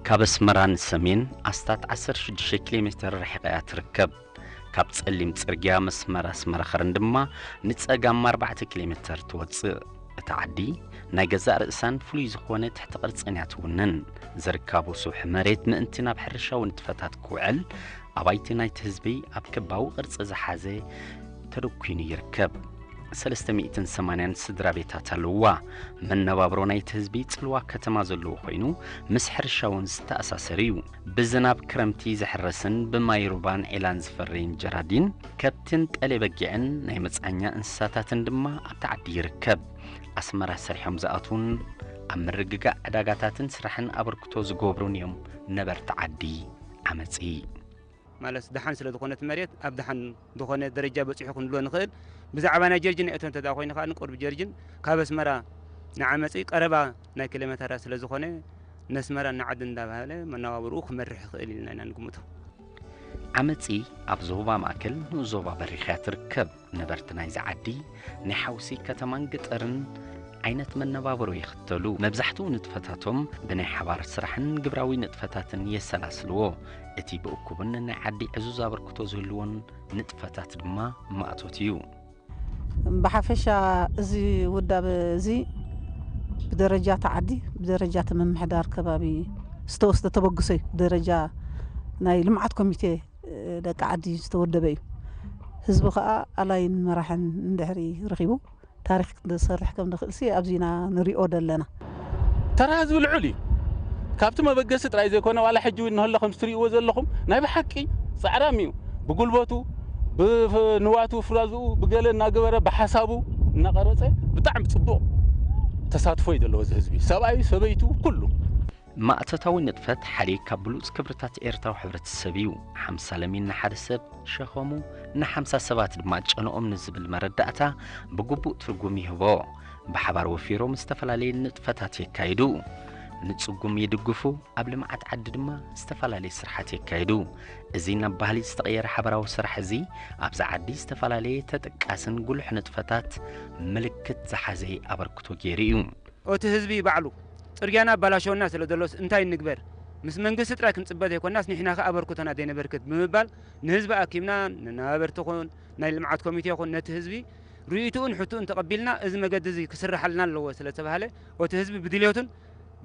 ካብ ኣስመራ ንሰሜን ኣስታት ዓሰርተ ሽዱሽተ ኪሎ ሜተር ርሒቓ እያ ትርከብ። ካብ ጸሊም ጽርግያ መስመር ኣስመራ ኸረን ድማ ንጸጋም ኣርባዕተ ኪሎ ሜተር ትወጽእ። እታ ዓዲ ናይ ገዛእ ርእሳን ፍሉይ ዝኾነ ትሕቲ ቅርጽን እያ ትውንን። ዝርካቡ ስውሒ መሬት ምእንቲ ናብ ሕርሻዊ ንጥፈታት ክውዕል ኣባይቲ ናይቲ ህዝቢ ኣብ ከባዊ ቅርጺ ዝሓዘ ተደኲኑ ይርከብ። ሰለስተ ሚእትን ሰማንያን ስድራ ቤታት ኣለውዋ። መነባብሮ ናይቲ ህዝቢ ጽልዋ ከተማ ዘለዎ ኮይኑ፣ ምስ ሕርሻ እውን ዝተኣሳሰር እዩ። ብዝናብ ክረምቲ ዝሕረስን ብማይ ሩባን ዒላን ዝፈርይን ጀራዲን፣ ከብትን ጠሌ በጊዕን ናይ መጽዓኛ እንስሳታትን ድማ ኣብቲ ዓዲ ይርከብ። ኣስመራ ሰሪሖም ዝኣትዉን ኣብ ምርግጋእ ዕዳጋታትን ስራሕን ኣበርክቶ ዝገብሩን እዮም ነበርቲ ዓዲ ዓመጺ። ማለት ደሓን ስለ ዝኾነት መሬት ኣብ ደሓን ዝኾነ ደረጃ በጺሑ ክንብሎ ንኽእል። ብዛዕባ ናይ ጀርጅን እቶ እንተ ደኣ ኮይኑ ከኣ ንቁርብ ጀርጅን ካብ ኣስመራ ንዓመጺ ቀረባ ናይ ኪሎ ሜተራት ስለ ዝኾነ ነስመራ ንዓዲ እንዳበሃለ መነባብርኡ ክመርሕ ይኽእል ኢልና ኢና ንግምቶ። ዓመጺ ኣብ ዞባ ማእከል ንኡስ ዞባ በሪኽ እያ ትርከብ። ነበርቲ ናይዚ ዓዲ ናይ ሓውሲ ከተማን ገጠርን ዓይነት መነባብሮ ይኽተሉ። መብዛሕትኡ ንጥፈታቶም ብናይ ሓባር ስራሕን ግብራዊ ንጥፈታትን የሰላስልዎ። እቲ ብእኩብን ናይ ዓዲ ዕዙዝ ኣበርክቶ ዝህልዎን ንጥፈታት ድማ ማእቶት እዩ። ብሓፈሻ እዚ ውዳበ እዚ ብደረጃ እቲ ዓዲ፣ ብደረጃ እቲ ምምሕዳር ከባቢ ዝተወስደ ተበግሶ እዩ። ብደረጃ ናይ ልምዓት ኮሚቴ ደቂ ዓዲ ዝተወደበ እዩ። ህዝቢ ኸኣ ኣላይን መራሕን እንድሕሪ ረኺቡ ታሪኽ ክንሰርሕ ከም ንኽእልሲ ኣብዚና ንሪኦ ደለና። ተራ ህዝቢ ልዑል እዩ። ካብቲ መበገሲ ጥራይ ዘይኮነ፣ ዋላ ሕጂ እውን እንሀሎ ከምዚ ትርእይዎ ዘለኹም ናይ ብሓቂ ጻዕራም እዩ። ብጉልበቱ፣ ብንዋቱ፣ ፍራዝኡ፣ ብገለ እናገበረ፣ ብሓሳቡ እናቐረጸ ብጣዕሚ ጽቡቕ ተሳትፎ እዩ ዘለዎ እዚ ህዝቢ። ሰብኣዩ፣ ሰበይቱ፣ ኩሉ። ማእቶታዊ ንጥፈት ሓደ ካብ ብሉጽ ክብርታት ኤርትራዊ ሕብረተሰብ እዩ። ሓምሳ ለሚን ንሓደ ሰብ ሸኸሙ፣ ንሓምሳ ሰባት ድማ ጨንኦም ንዝብል መረዳእታ ብግቡእ ትርጉም ይህቦ። ብሓባር ወፊሮም ዝተፈላለየ ንጥፈታት የካይዱ። ንጽጉም ይድግፉ፣ ኣብ ልምዓት ዓዲ ድማ ዝተፈላለየ ስራሓት የካይዱ። እዚ ናብ ባህሊ ዝተቐየረ ሓባራዊ ስራሕ እዚ ኣብዚ ዓዲ ዝተፈላለየ ተጠቃስን ጉሉሕ ንጥፈታት ምልክት ዝሓዘ ኣበርክቶ ገይሩ እዩ። እቲ ህዝቢ ባዕሉ ጽርግያና ኣባላሸወና ስለ ዘሎስ እንታይ ንግበር? ምስ መንግስቲ ጥራይ ክንጽበ ዘይኮናስ ንሕና ከኣ ኣበርክቶና ዘይነበርክት ብምባል ንህዝቢ ኣኪብና ንነበርቲ ኹን ናይ ልምዓት ኮሚቴ ኹን ነቲ ህዝቢ ርእይትኡን ሕትኡን ተቐቢልና እዚ መገዲ እዚ ክስርሓልና ኣለዎ ስለ ዝተባህለ እቲ ህዝቢ ብድልዮቱን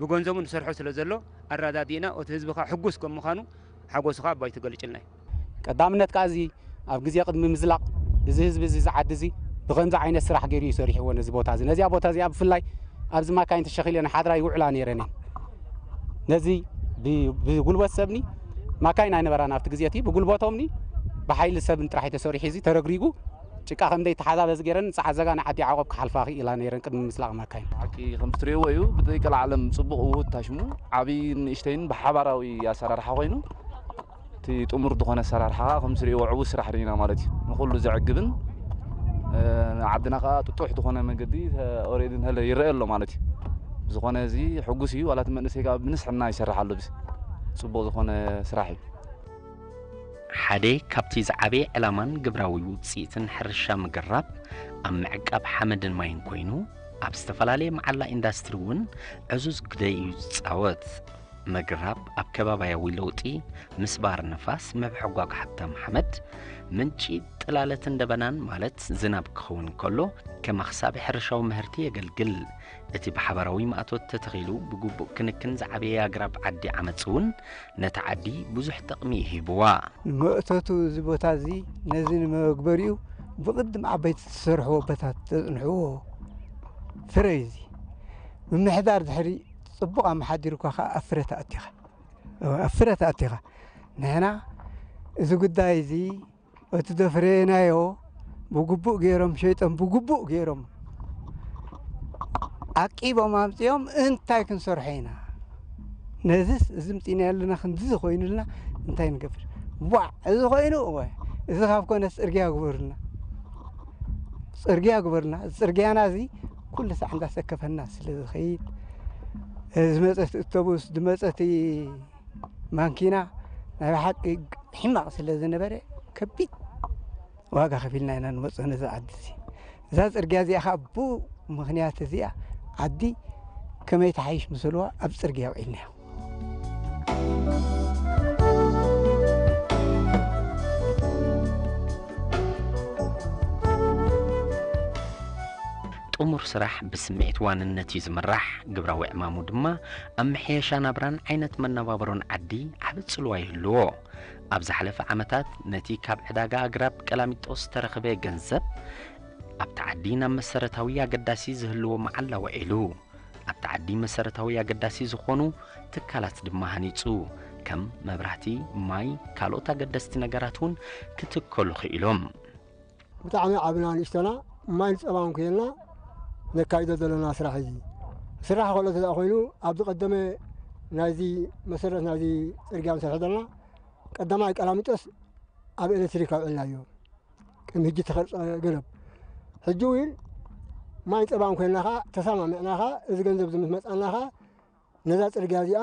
ብገንዘቡን ዝሰርሖ ስለ ዘሎ ኣረዳዲእና እቲ ህዝቢ ከኣ ሕጉስ ከም ምዃኑ ሓጎሱ ከኣ ኣባይቱ ገሊጭልና እዩ። ቀዳምነት ከኣ እዚ ኣብ ግዜ ቅድሚ ምዝላቕ እዚ ህዝቢ እዚ፣ እዚ ዓዲ እዚ ብኸምዚ ዓይነት ስራሕ ገይሩ እዩ ሰሪሕዎ ነዚ ቦታ እዚ። ነዚኣ ቦታ እዚኣ ብፍላይ ኣብዚ ማካይን ተሸኺለን ሓድራ ይውዕላ ነይረን እየን። ነዚ ብ-፣ ብጉልበት ሰብኒ ማካይን ኣይነበራን ኣብቲ ግዜ እቲ። ብጉልበቶምኒ ብሓይሊ ሰብን ጥራሕ እዩ ተሰሪሑ እዚ ተረግሪጉ ጭቃ ከም ዘይተሓዛበ እዚ ገይረን ጸዓት ዘጋ ንዓዲ ዓቆብ ክሓልፋ ክኢላ ነይረን ቅድሚ ምስላቕ ማካይን። ሓቂ ከም ትርእይዎ እዩ። ብዘይቀልዓለም ጽቡቕ ውሁድ ታሽሙ ዓብዪን ንእሽተይን ብሓባራዊ ኣሰራርሓ ኮይኑ እቲ ጥሙር ዝኾነ ኣሰራርሓ ከምዚ ትርእይዎ ዕዉት ስራሕ ርኢና ማለት እዩ። ንኹሉ ዘዕግብን፣ እ፣ ንዓድና ከኣ ጥጡሕ ዝኾነ መገዲ ተ-፣ ኦሬዲ እንተለ ይረአ ኣሎ ማለት እዩ። ብዝኾነ እዚ ሕጉስ እዩ። ዋላ እቲ መንእሰይ ከኣ ብንስሕና ይሰርሕ ኣሎ። ብዚ ጽቡቕ ዝኾነ ስራሕ እዩ። ሓደ ካብቲ ዝዓበየ ዕላማን ግብራዊ ውጽኢትን ሕርሻ ምግራብ ኣብ ምዕቃብ ሓመድን ማይን ኮይኑ፣ ኣብ ዝተፈላለየ መዓላ ኢንዳስትሪ እውን ዕዙዝ ግደ እዩ ዝጻወት። ምግራብ ኣብ ከባብያዊ ለውጢ፣ ምስባር ንፋስ፣ ምብሕጓግ ሃብታም ሓመድ፣ ምንጪ ጥላለትን ደበናን ማለት ዝናብ ክኸውን ከሎ ከም ኣኽሳቢ ሕርሻዊ ምህርቲ የገልግል። እቲ ብሓባራዊ ማእቶት ተተኺሉ ብግቡእ ክንክን ዝዓበየ ኣግራብ ዓዲ ዓመጽ እውን ነታ ዓዲ ብዙሕ ጥቕሚ ይሂብዋ። ንመእቶቱ እዚ ቦታ እዚ ነዚ ንመግበሪኡ ብቕድም ዓበይቲ ዝሰርሕዎ ቦታት ዘጽንሕዎ ፍረ እዩ እዚ። ምምሕዳር ድሕሪ ጽቡቕ ኣመሓዲርኳ ኸኣ ኣብ ፍረ ተኣቲኻ፣ ኣብ ፍረ ተኣቲኻ። ንሕና እዚ ጉዳይ እዚ እቲ ዘፍረየናዮ ብግቡእ ገይሮም ሸይጦም፣ ብግቡእ ገይሮም ዓቂቦም ኣምጺኦም እንታይ ክንሰርሖ ኢና? ነዚስ እዚ ምጺእና ኣለና፣ ክንድዚ ኮይኑልና እንታይ ንገብር? ዋዕ፣ እዚ ኮይኑ እወ፣ እዚ ካብ ኮነ ጽርግያ ግበሩልና። ጽርግያ ግበሩልና። እዚ ጽርግያና እዚ ኩሉ ሳዕ እንዳሰከፈና ስለ ዝኸይድ፣ ዝመጸት እቶቡስ፣ ዝመጸት ማንኪና ናይ ብሓቂ ሕማቕ ስለ ዝነበረ ከቢድ ዋጋ ከፊልና ኢና ንመጽኦ ነዚ ዓዲ እዚ። እዛ ጽርግያ እዚኣ ኸኣ ብኡ ምኽንያት እዚኣ ዓዲ ከመይ ተሓይሽ ምስልዋ ኣብ ጽርግያ ውዒልናዮ። እሙር ስራሕ ብስምዒት ዋንነት እዩ ዝምራሕ፣ ግብራዊ ዕማሙ ድማ ኣብ ምሕየሻ ናብራን ዓይነት መነባብሮን ዓዲ ዓቢ ጽልዋ ይህልዎ። ኣብ ዝሓለፈ ዓመታት ነቲ ካብ ዕዳጋ ኣግራብ ቀላሚጦስ ዝተረኽበ ገንዘብ ኣብቲ ዓዲ ናብ መሰረታዊ ኣገዳሲ ዝህልዎ መዓላ ውዒሉ። ኣብቲ ዓዲ መሰረታዊ ኣገዳሲ ዝኾኑ ትካላት ድማ ሃኒጹ፣ ከም መብራህቲ፣ ማይ፣ ካልኦት ኣገደስቲ ነገራት እውን ክትከሉ ክኢሎም። ብጣዕሚ ዓብና ንእሽቶና ማይ ጸባን ኮይና ነካይዶ ዘለና ስራሕ እዚ። ስራሕ ከሎ ተደኣ ኮይኑ ኣብዚ ቀደመ ናይዚ መሰረት ናይዚ ጽርግያ ንሰርሐ ዘለና ቀዳማይ ቀላሚጦስ ኣብ ኤሌክትሪክ ኣውዕልናዮ። ቅድሚ ሕጂ ተኸርጸ ገረብ። ሕጂ እውን ማይ ጸባን ኮይና ኸዓ ተሰማሚዕና ኸዓ እዚ ገንዘብ እዚ ምስ መጻና ኸዓ ነዛ ጽርግያ እዚኣ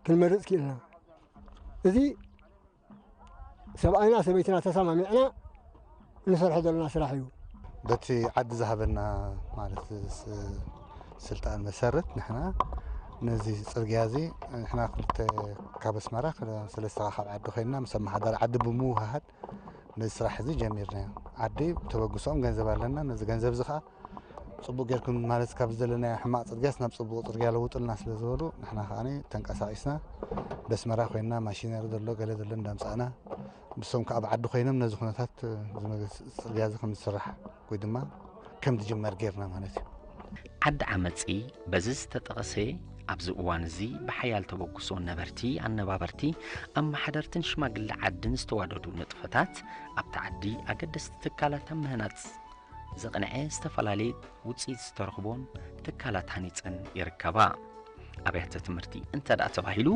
ክንመርጽ ክኢልና። እዚ ሰብኣይና ሰበይትና ተሰማሚዕና ንሰርሖ ዘለና ስራሕ እዩ። በቲ ዓዲ ዝሃበና ማለት ስ-፣ ስልጣን መሰረት ንሕና ነዚ ጽርግያ እዚ ንሕና ክልተ ካብ ኣስመራ ክለ-፣ ሰለስተ ካብ ዓዲ ኮይንና ምስ ኣመሓዳሪ ዓዲ ብምውህሃድ ነዚ ስራሕ እዚ ጀሚርናዮ። ዓዲ ተበግሶም ገንዘብ ኣለና። ነዚ ገንዘብ እዚ ኸዓ ጽቡቕ ጌርኩም ማለት ካብ ዘለናዮ ሕማቕ ጽርግያስ ናብ ጽቡቕ ጽርግያ ለውጡልና ስለ ዝበሉ ንሕና ከዓኒ ተንቀሳቒስና በስመራ ኮይንና ማሽነሪ ዘሎ ገለ ዘሎ እንዳምጻእና ብሶም ከኣ ኣብ ዓዲ ኮይኖም ነዚ ኩነታት፣ እዚ መገስ-፣ ጽርግያ እዚ ከም ዝስራሕ ወይ ድማ ከም ዝጅመር ጌርና ማለት እዩ። ዓዲ ዓመጺ በዚ ዝተጠቐሰ ኣብዚ እዋን እዚ ብሓያል ተበግሶ ነበርቲ፣ ኣነባበርቲ፣ ኣመሓደርትን ሽማግለ ዓድን ዝተዋደዱ ንጥፈታት ኣብቲ ዓዲ ኣገደስቲ ትካላት ኣብ ምህናጽ ዘቕንዐ ዝተፈላለየ ውጽኢት ዝተረኽቦን ትካላት ሃኒጸን ይርከባ። ኣብያተ ትምህርቲ እንተ ደኣ ተባሂሉ፣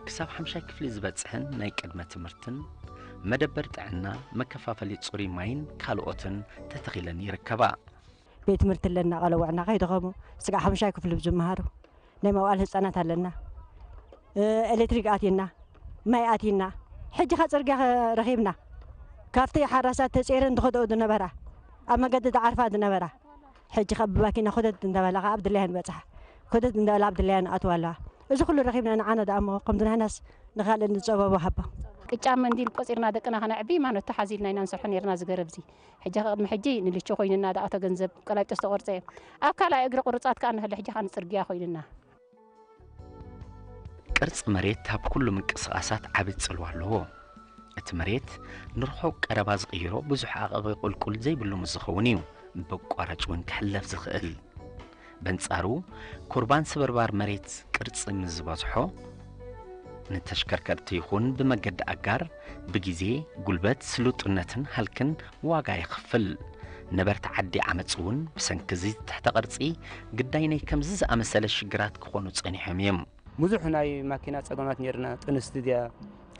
ክሳብ ሓምሻይ ክፍሊ ዝበጽሕን ናይ ቅድመ ትምህርትን፣ መደበር ጥዕና፣ መከፋፈሊ ጽሩይ ማይን ካልኦትን ተተኺለን ይርከባ። ቤት ትምህርቲ ኣለና፣ ቆለውዕና ከይደኸሙ ስጋዕ ሓምሻይ ክፍሊ ዝመሃሩ ናይ መዋዕለ ህጻናት ኣለና። እ፣ ኤሌክትሪክ ኣቲና፣ ማይ ኣቲና፣ ሕጂ ኸ ጽርግያ ኸ ረኺብና። ካብቲ ሓራሳት ተጸይረን ዝኸድኦ ዝነበራ፣ ኣብ መገዲ ዝዓርፋ ዝነበራ፣ ሕጂ ኸ ብማኪና ኮተት እንዳበላ ኸ ኣብ ድላየን በጽሓ። ኮተት እንዳበላ ኣብ ድላየን ኣትዋ ኣለዋ። እዚ ኩሉ ረኺብና ንዓና ደኣ እሞ ከምዚ ናህናስ ንኻልእ ንጸበቦ ሃቦ። ቅጫ መንዲል ቆጺርና ደቅና ኸነዕቢ ማኖት ተሓዚልና ኢና ንሰርሖ ነይርና እዚ ገረብዚ። ሕጂ ኸ ቅድሚ ሕጂ ንልቾ ኮይንና ደኣ እቶ ገንዘብ ቀላሚጦስ ተቖርጸ። ኣብ ካልኣይ እግሪ ቁርጻት ከኣ ንህለ ሕጂ ኸኣ ንጽርግያ ኮይንና። ቅርጺ መሬት ኣብ ኩሉ ምንቅስቓሳት ዓቢ ጽልዋ ኣለዎ። እቲ መሬት ንርሑቕ ቀረባ ዝቕይሮ ብዙሕ ዓቐበ ቁልቁል ዘይብሉ ምስ ዝኸውን እዩ ብኣቋራጭ እውን ክሕለፍ ዝኽእል። በንጻሩ፣ ኩርባን ስብርባር መሬት ቅርጺ ምስ ዝበዝሖ፣ ንተሽከርከርቲ ይኹን ብመገዲ ኣጋር ብግዜ፣ ጉልበት፣ ስሉጥነትን ሃልክን ዋጋ የኽፍል። ነበርቲ ዓዲ ዓመጽ እውን ብሰንኪ እዚ ትሕተ ቅርጺ ግዳይ ናይ ከምዚ ዝኣመሰለ ሽግራት ክኾኑ ጸኒሖም እዮም። ብዙሕ ናይ ማኪና ጸገማት ነይርና። ጥንስቲ ድያ፣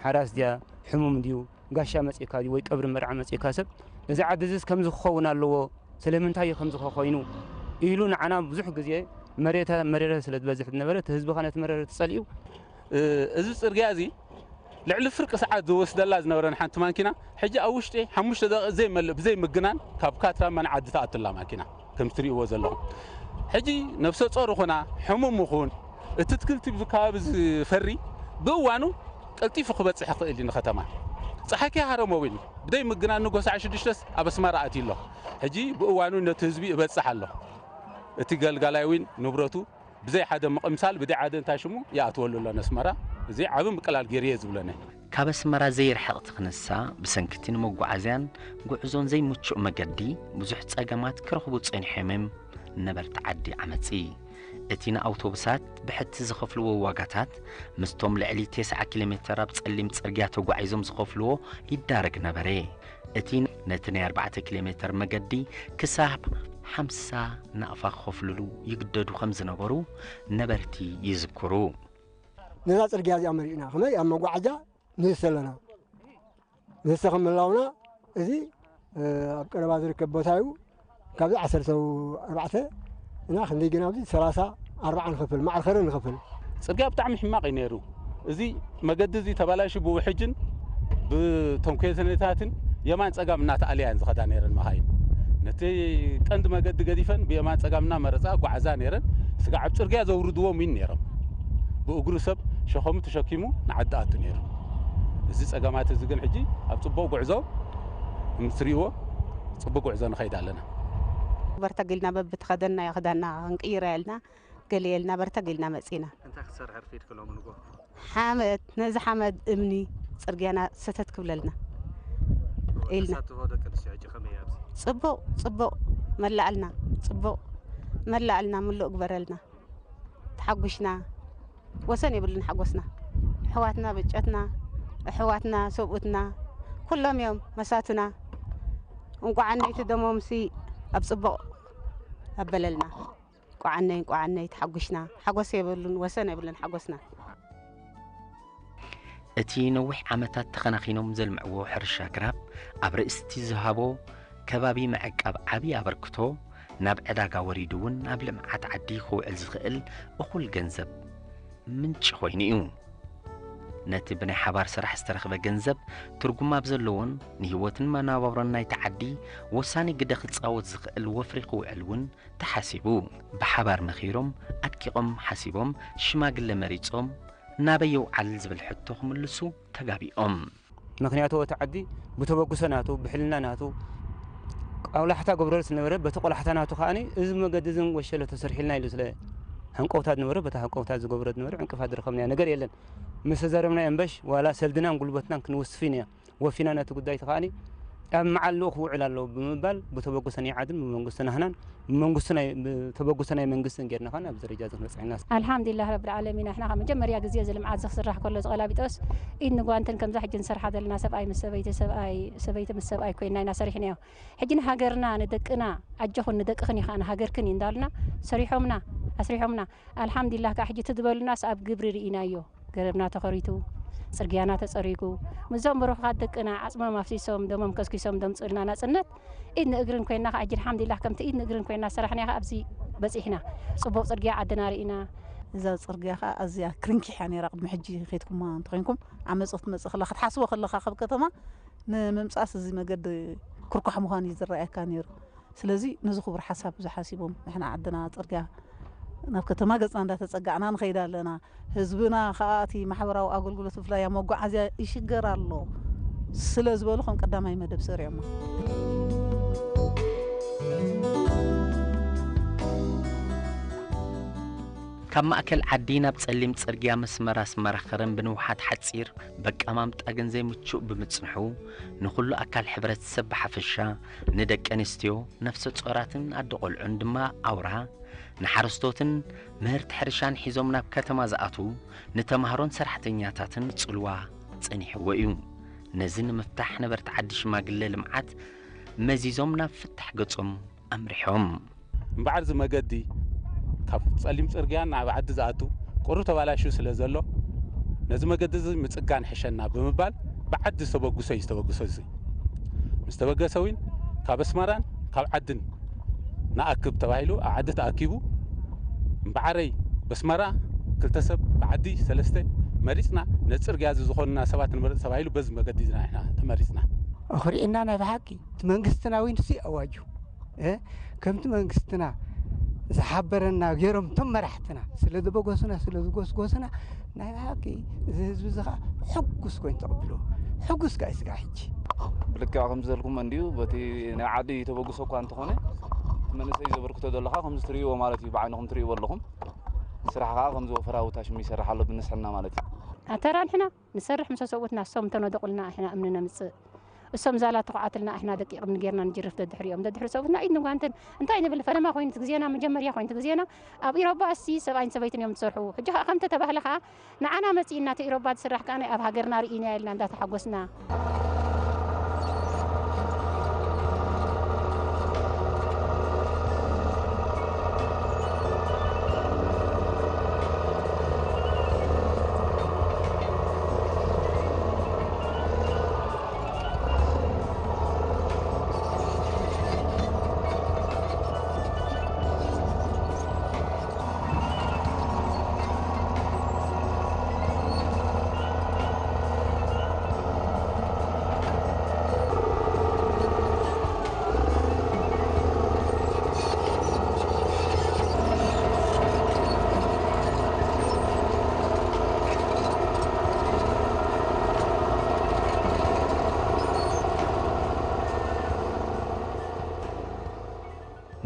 ሓራስ ድያ፣ ሕሙም ድዩ፣ ጋሻ መጺእካ ድዩ ወይ ቀብሪ መርዓ መጺእካ ሰብ፣ እዚ ዓዲ እዚስ ከምዚ ክኸውን ኣለዎ፣ ስለምንታይ እዩ ከምዚ ክኾይኑ ኢሉ ንዓና ብዙሕ ግዜ መሬታ-፣ መረረ ስለ ዝበዝሕ ዝነበረ፣ እቲ ህዝቢ ኸ ነቲ መረረ ትጸልዩ። እ፣ እዚ ጽርግያ እዚ ልዕሊ ፍርቂ ሰዓት ዝወስደላ ዝነበረ ንሓንቲ ማኪና፣ ሕጂ ኣብ ውሽጢ ሓሙሽተ ደቂቕ ዘይመልእ ብዘይ ምግናን ካብ ካትራማን ዓዲ ትኣቱላ ማኪና፣ ከም ትርእይዎ ዘለኹም። ሕጂ ነፍሰ ጾር ይኹና፣ ሕሙም ይኹን፣ እቲ ኣትክልቲ ብዚ ከባቢ ዝፈሪ ብእዋኑ ቀልጢፉ ክበጽሕ ይኽእል እዩ ንከተማ። ጸሓይከ ሃረመ እውን ብደይ ምግናን ንጎ ሰዓት ሽዱሽተስ ኣብ ኣስመራ ኣትዩ ኣሎ። ሕጂ ብእዋኑ ነቲ ህዝቢ እበጽሕ ኣሎ። እቲ ገልጋላይ እውን ንብረቱ ብዘይ ሓደ ምቕምሳል፣ ብደይ ሓደ እንታይ ሽሙ ይኣትወሉ ኣሎ ነስመራ። እዚ ዓቢ ምቅላል ገይሩ እየ ዝብለኒ። ካብ ኣስመራ ዘይርሕቕ ትኽንሳ፣ ብሰንኪ እቲ ንመጓዓዝያን ጉዕዞን ዘይምቹእ መገዲ ብዙሕ ጸገማት ክረኽቡ ጸኒሖም እዮም ነበርቲ ዓዲ ዓመጺ። እቲ ንኣውቶቡሳት ብሕቲ ዝኸፍልዎ ዋጋታት፣ ምስቶም ልዕሊ ተስዓ ኪሎ ሜተር ኣብ ጸሊም ጽርግያ ተጓዒዞም ዝኸፍልዎ ይዳረግ ነበረ። እቲ ነቲ ናይ ኣርባዕተ ኪሎ ሜተር መገዲ ክሳብ ሓምሳ ናቕፋ ክኸፍልሉ ይግደዱ ከም ዝነበሩ ነበርቲ ይዝክሩ። ነዛ ጽርግያ እዚኣ መሪእና፣ ከመይ ኣብ መጓዓዝያ ንህሰ ኣለና። ንህሰ ከም ምህላውና፣ እዚ፣ እ፣ ኣብ ቀረባ ዝርከብ ቦታ እዩ። ካብዚ ዓሰርተ ኣርባዕተ እና ክንደይ ግን ኣብዚ ሰላሳ ኣርባዓ ንኸፍል፣ ማዕረ ከረ ንኸፍል። ጽርግያ ብጣዕሚ ሕማቕ እዩ ነይሩ። እዚ መገዲ እዚ ተባላሹ ብውሕጅን ብቶም ኮንተይነራትን የማን ጸጋም እናተኣለያ እየን ዝኸዳ ነይረን መኻይን። ነቲ ቀንዲ መገዲ ገዲፈን ብየማን ጸጋም እናመረጻ ጓዓዛ ነይረን። ስጋዕ ኣብ ጽርግያ ዘውርድዎም እውን ነይሮም። ብእግሩ ሰብ ሸኸሙ ተሸኪሙ ንዓዲ ኣቱ ነይሩ። እዚ ጸገማት እዚ ግን ሕጂ ኣብ ጽቡቕ ጉዕዞ፣ ከም እትርእይዎ፣ ጽቡቕ ጉዕዞ ንኸይድ ኣለና። በርተግ ኢልና በብትኸደናዮ ክዳንና ክንቅይር ኢልና፣ ገለ ኢልና በርተግ ኢልና መጺና። እንታይ ክትሰርሒ ኣርፊድኪ ሎሚ ንጎ? ሓመድ፣ ነዚ ሓመድ እምኒ ጽርግያና ሰተት ክብለልና ኢልና። ተሳትፎ ደቂ ኣንስትዮ ሕጂ ከመይ እዩ ኣብዚ? ጽቡቕ፣ ጽቡቕ፣ መላኣልና፣ ጽቡቕ፣ መላኣልና ምሉእ ግበረልና። ተሓጒስና፣ ወሰን የብሉን ሓጎስና። ኣሕዋትና ብጨትና፣ ኣሕዋትና ሰብኡትና፣ ኩሎም እዮም መሳቱና። እንቋዕ ነይቲ ደሞምሲ ኣብ ጽቡቕ ኣበለልና። እንቋዕነይ፣ እንቋዕነይ ተሓጒስና። ሓጎስ የብሉን፣ ወሰን የብሉን ሓጎስና። እቲ ነዊሕ ዓመታት ተኸናኺኖም ዘልምዕዎ ሕርሻ ግራብ ኣብ ርእስቲ ዝሃቦ ከባቢ ምዕቃብ ዓብዪ ኣበርክቶ፣ ናብ ዕዳጋ ወሪዱ እውን ኣብ ልምዓት ዓዲ ክውዕል ዝኽእል እኹል ገንዘብ ምንጪ ኮይኑ እዩ። ነቲ ብናይ ሓባር ስራሕ ዝተረኽበ ገንዘብ ትርጉም ኣብ ዘለዎን ንህይወትን መነባብሮን ናይቲ ዓዲ ወሳኒ ግደ ክጻወት ዝኽእል ወፍሪ ክውዕል እውን ተሓሲቡ። ብሓባር መኺሮም፣ ኣድቂቖም ሓሲቦም፣ ሽማግለ መሪጾም፣ ናበይ የውዓል ዝብል ሕቶ ክምልሱ ተጋቢኦም። ምኽንያቱ እቲ ዓዲ ብተበግሶ ናቱ፣ ብሕልና ናቱ፣ ቆላሕታ ገብረሉ ዝነበረ፣ በቲ ቆላሕታ ናቱ ከኣኒ እዚ መገዲ እዚ ወሸሎ ተሰሪሕልና ኢሉ ስለ ሃንቀውታ ዝነበረ፣ በታ ሃንቀውታ ዝገብሮ ዝነበረ ዕንቅፋት ዝረኸብናዮ ነገር የለን። ምስ ተዛረብና እምበሽ፣ ዋላ ሰልድናን ጉልበትናን ክንወስፍ ኢና። ወፊና ነቲ ጉዳይ እቲ ከኣኒ ኣብ መዓል ልኡኽ ክውዕል ኣለዎ ብምባል ብተበግሶ ናይ ዓድን ብመንግስቲ ናህናን ብመንግስቲ ናይ፣ ብተበግሶ ናይ መንግስትን ጌርና ከኣ ኣብዚ ደረጃ እዚ ክንበጽሕ ኢና። ኣልሓምዱሊላህ ረብል ዓለሚን፣ ንሕና ካብ መጀመርያ ግዜ እዚ ልምዓት እዚ ክስራሕ ከሎ ዝቐላቢጦስ ኢድ ንጓንትን ከምዛ ሕጂ ንሰርሓ ዘለና ሰብኣይ ምስ ሰበይቲ፣ ሰብኣይ፣ ሰበይቲ ምስ ሰብኣይ ኮይና ኢና ሰሪሕናዮ። ሕጂ ንሃገርና፣ ንደቅና፣ ኣጆኹን ንደቅኽን እዩ ከኣ ንሃገርክን እዩ እንዳሉና ሰሪሖምና፣ ኣስሪሖምና። ኣልሓምዱሊላህ ከኣ ሕጂ እቲ ዝበሉናስ ኣብ ግብሪ ርኢናዮ። ገረብና ተኸሪቱ፣ ጽርግያና ተጸሪጉ፣ ምስዞም ብሩኻት ደቅና ዓጽሞም ኣፍሲሶም፣ ደሞም ከስኪሶም ዘምጽኡልና ናጽነት፣ ኢድ ንእግርን ኮይና ከኣ ሕጂ ኣልሓምዱሊላህ ከምቲ ኢድ ንእግርን ኮይና ዝሰራሕናዮ ከኣ ኣብዚ በጺሕና። ጽቡቕ ጽርግያ ዓድና ርኢና። እዛ ጽርግያ ከኣ ኣዝያ ክርንኪሕ እያ ነይራ። ቅድሚ ሕጂ ኸይድኩማ እንተኾይንኩም፣ ዓመጽ ክትመጽእ ከላ ክትሓስቦ ከለኻ ካብ ከተማ ንምምጻእስ እዚ መገዲ ክርኳሕ ምዃኑ እዩ ዝረኣየካ ነይሩ። ስለዚ ነዚ ክቡር ሓሳብ እዚ ሓሲቦም ንሕና ዓድና ጽርግያ ናብ ከተማ ገጽና እንዳተጸጋዕና ንኸይድ ኣለና። ህዝብና ከኣ እቲ ማሕበራዊ ኣገልግሎት ብፍላይ ኣብ መጓዓዝያ ይሽገር ኣሎ ስለ ዝበሉ ከም ቀዳማይ መደብ ሰሪዖሞ። ካብ ማእከል ዓዲ ናብ ጸሊም ጽርግያ መስመር ኣስመራ ከረን ብንውሓት ሓጺር በቃማም ጣግን ዘይምቹእ ብምጽንሑ፣ ንኹሉ ኣካል ሕብረተሰብ ብሓፈሻ፣ ንደቂ ኣንስትዮ፣ ነፍሰ ጾራትን ኣደ ቆልዑን ድማ ኣውራ፣ ንሓረስቶትን ምህርቲ ሕርሻን ሒዞም ናብ ከተማ ዝኣትዉ ንተማሃሮን ሰራሕተኛታትን ጽልዋ ጸኒሕዎ እዩ። ነዚ ንምፍታሕ ነበርቲ ዓዲ ሽማግለ ልምዓት መዚዞም ናብ ፍታሕ ገጾም ኣምሪሖም። እምበኣር እዚ መገዲ ካብ ጸሊም ጽርግያ ናብ ዓዲ ዝኣቱ ቁሩብ ተባላሽዩ ስለ ዘሎ፣ ነዚ መገዲ እዚ ምጽጋን ሕሸና ብምባል ብዓዲ ዝተበግሶ እዩ። ዝተበግሶ እዚ ምስ ተበገሰ እውን ካብ ኣስመራን ካብ ዓድን ንኣክብ ተባሂሉ ኣብ ዓዲ ተኣኪቡ፣ እምበዓረይ በስመራ ክልተ ሰብ ብዓዲ ሰለስተ መሪጽና፣ ነዚ ጽርግያ እዚ ዝኾንና ሰባት ንመርጽ ተባሂሉ በዚ መገዲ ኢና ንሕና ተመሪጽና። ኣኹሪዕና ናይ ብሓቂ እቲ መንግስትና እውን ሲ ኣዋጁ እ፣ ከምቲ መንግስትና ዝሓበረና ገይሮም እቶም መራሕትና ስለ ዝበገሱና፣ ስለ ዝጎስጎሱና፣ ናይ ብሓቂ እዚ ህዝቢ እዚ ኸዓ ሕጉስ ኮይኑ ተቐቢልዎ። ሕጉስ ከኣ እዩ ስጋዕ ሕጂ። ብልክዕ ከምዚ ዘልኩም እንድዩ፣ በቲ ናይ ዓዲ ተበግሶ እኳ እንተኾነ፣ እቲ መንእሰይ ዘበርክቶ ዘሎ ኸዓ ከምዚ ትርእይዎ ማለት እዩ፣ ብዓይንኹም ትርእይዎ ኣለኹም። ስራሕ ኸዓ ከምዚ ወፈራ ውታሽም ይሰርሕ ኣሎ ብንስሕና ማለት እዩ። ኣተራ ንሕና ንሰርሕ፣ ምስ ሰብኡትና እሶም እንተነደቑልና፣ ንሕና እምኒ ነምጽእ። እሶም ዛላ ተኹዓትልና፣ ንሕና ደቂቕ እምኒ ጌርና ንጅርፍ ደድሕሪኦም። ደድሕሪ ሰብኡትና ኢድ ንጓንትን እንታይ ንብል? ፈለማ ኮይኑ እቲ ግዜና፣ መጀመርያ ኮይኑ እቲ ግዜና፣ ኣብ ኢሮባ እሲ ሰብኣይን ሰበይትን እዮም ዝሰርሑ። ሕጂ ኸዓ ከምቲ ተባህለ ኸዓ ንዓና መጺእና፣ እቲ ኢሮባ ዝስራሕ ከኣ ናይ ኣብ ሃገርና ርኢናዮ ኢልና እንዳተሓጎስና።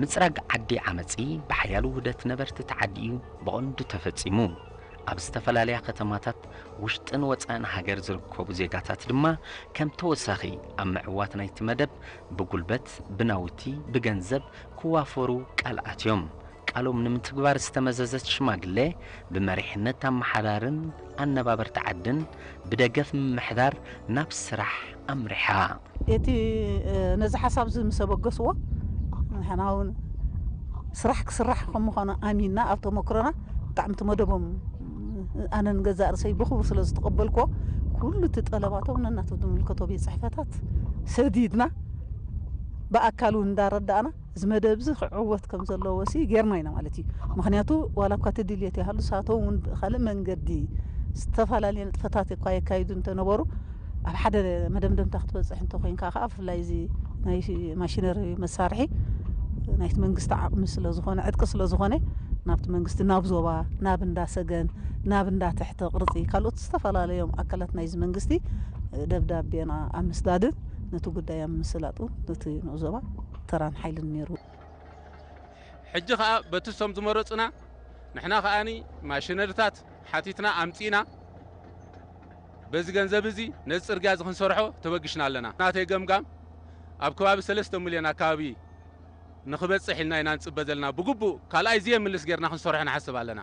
ምጽራግ ዓዲ ዓመጺ ብሓያል ውህደት ነበርቲ ተዓዲኡ ብቐንዱ ተፈጺሙ። ኣብ ዝተፈላለያ ከተማታት ውሽጥን ወጻእን ሃገር ዝርከቡ ዜጋታት ድማ ከም ተወሳኺ ኣብ ምዕዋት ናይቲ መደብ ብጉልበት፣ ብናውቲ፣ ብገንዘብ ክዋፈሩ ቃል ኣትዮም። ቃሎም ንምትግባር ዝተመዘዘት ሽማግሌ ብመሪሕነት ኣመሓዳርን ኣነባበርቲ ዓድን ብደገፍ ምምሕዳር ናብ ስራሕ ኣምሪሓ። እቲ፣ እ፣ ነዚ ሓሳብ እዚ ምስ ኣበገስዎ፣ ንሕና እውን ስራሕ ክስራሕ ከም ምዃኑ ኣሚንና፣ ኣብ ተመክሮና ብጣዕሚ እቲ መደቦም፣ ኣነ ንገዛእ ርእሰይ ብኽቡር ስለ ዝተቐበልክዎ፣ ኩሉ እቲ ጠለባቶም ነናቱ ዝምልከቶ ቤት ጽሕፈታት ሰዲድና፣ ብኣካል እውን እንዳረዳእና፣ እዚ መደብ እዚ ክዕወት ከም ዘለዎ ሲ ጌርና ኢና ማለት እዩ። ምኽንያቱ ዋላ እኳ እቲ ድልየት ይሃሉ፣ ንሳቶም እውን ብኻልእ መንገዲ ዝተፈላለየ ንጥፈታት እኳ የካይዱ እንተነበሩ፣ ኣብ ሓደ መደምደምታ ክትበጽሕ እንተኾይንካ ከዓ፣ ብፍላይ እዚ ናይ ማሽነሪ መሳርሒ ናይቲ መንግስቲ ዓቕሚ ስለ ዝኾነ፣ ዕጥቂ ስለ ዝኾነ፣ ናብቲ መንግስቲ፣ ናብ ዞባ፣ ናብ እንዳ ሰገን፣ ናብ እንዳ ትሕተ ቅርጺ፣ ካልኦት ዝተፈላለዮም ኣካላት ናይዚ መንግስቲ ደብዳቤና ኣብ ምስዳድን ነቲ ጉዳይ ኣብ ምስላጥ እውን ነቲ ንኡስ ዞባ ተራን ሓይልን ነይሩ። ሕጂ ኸኣ በቲ እሶም ዝመረጹና፣ ንሕና ኸኣኒ ማሽነሪታት ሓቲትና ኣምጺእና፣ በዚ ገንዘብ እዚ ነዚ ጽርግያ እዚ ክንሰርሖ ተበጊስና ኣለና። ናተይ ገምጋም፣ ኣብ ከባቢ ሰለስተ ሚልዮን ኣካባቢ ንኽበጽሕ ኢልና ኢና ንጽበ ዘለና። ብግቡእ ካልኣይ ዘየምልስ ጌርና ክንሰርሖ ንሓስብ ኣለና።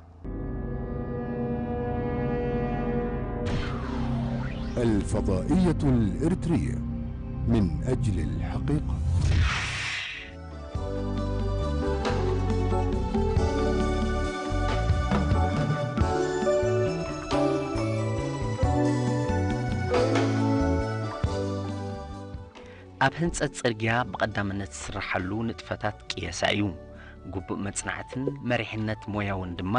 الفضائية الإريترية من أجل الحقيقة. ኣብ ህንጸት ጽርግያ ብቐዳምነት ዝስርሓሉ ንጥፈታት ቅየሳ እዩ። ግቡእ መጽናዕትን መሪሕነት ሞያውን ድማ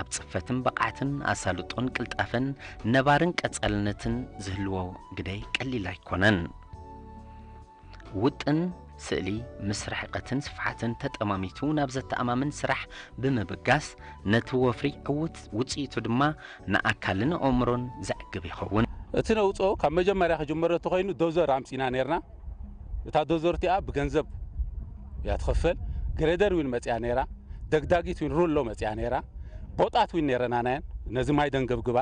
ኣብ ጽፈትን ብቕዓትን ኣሳልጦን ቅልጣፈን ነባርን ቀጻልነትን ዝህልዎ ግደ ቀሊል ኣይኮነን። ውጥን ስእሊ ምስ ርሕቀትን ስፍሓትን ተጠማሚቱ ናብ ዘተኣማምን ስራሕ ብምብጋስ፣ ነቲ ወፍሪ ዕዉት፣ ውጽኢቱ ድማ ንኣካልን ኣእምሮን ዘዕግብ ይኸውን። እቲ ነውጽኦ ካብ መጀመርያ ክጅመር እንተኾይኑ ዶዘር ኣምጺና ነርና። እታ ዶዘር እቲኣ ብገንዘብ እያ ትኸፈል። ግሬደር ዊን መጽያ ነይራ፣ ደግዳጊት ዊን ሩሎ መጽያ ነይራ፣ ቦጣት ዊን ነይረናናየን፣ ነዚ ማይ ደንገብግባ።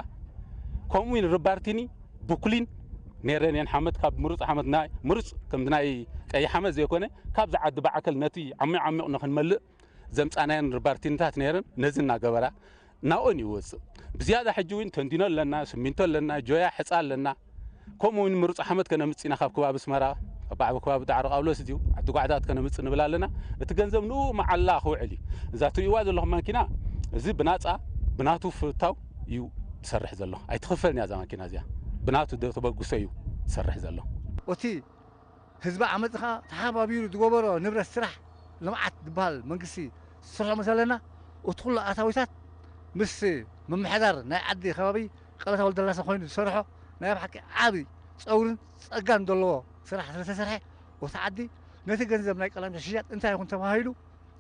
ከምኡ ዊን ርባርቲኒ ብኩሊን ነይረን እየን። ሓመድ ካብ ምሩፅ ሓመድ ናይ ምሩፅ ከምዚ ናይ ቀይ ሓመድ ዘይኮነ፣ ካብዚ ዓዲ ብዓከል ነቲ ዓሚቕ ዓሚቕ ንኽንመልእ ዘምጻናየን ርባርቲኒታት ነይረን። ነዚ እናገበራ ናኦን ይወፅእ። ብዝያዳ ሕጂ እውን ተንዲኖ ኣለና፣ ስሚንቶ ኣለና፣ ጆያ ሕፃ ኣለና። ከምኡ እውን ምሩፅ ሓመድ ከነምፅእ ኢና ካብ ከባቢ ኣስመራ፣ ካብ ባዕቢ ከባቢ ዳዕሮ ቃብሎስ እዩ፣ ዓዲ ጓዕታት ከነምፅእ ንብል ኣለና። እቲ ገንዘብ ንኡ መዓላ ክውዕል እዩ። እዛ ትርእይዋ ዘለኹም ማኪና፣ እዚ ብናፃ ብናቱ ፍታው እዩ ትሰርሕ ዘሎ። ኣይትኽፈልን እያ እዛ ማኪና እዚኣ። ብናቱ ደ-፣ ተበግሶ እዩ ትሰርሕ ዘሎ። እቲ ህዝቢ ዓመፅ ኸዓ ተሓባቢሩ ዝገበሮ ንብረት ስራሕ ልምዓት ዝበሃል መንግስቲ ዝሰርሖ መሰለና፣ እቲ ኩሉ ኣታዊታት ምስ ምምሕዳር ናይ ዓዲ ከባቢ ቀለታ ወልደላሰ ኮይኑ ዝሰርሖ ናይ ብሓቂ ዓቢ ጸውርን ጸጋን ዘለዎ ስራሕ ስለተሰርሐ፣ እቲ ዓዲ ነቲ ገንዘብ ናይ ቀላሚጦስ ሽያጥ እንታይ ይኹን ተባሂሉ፣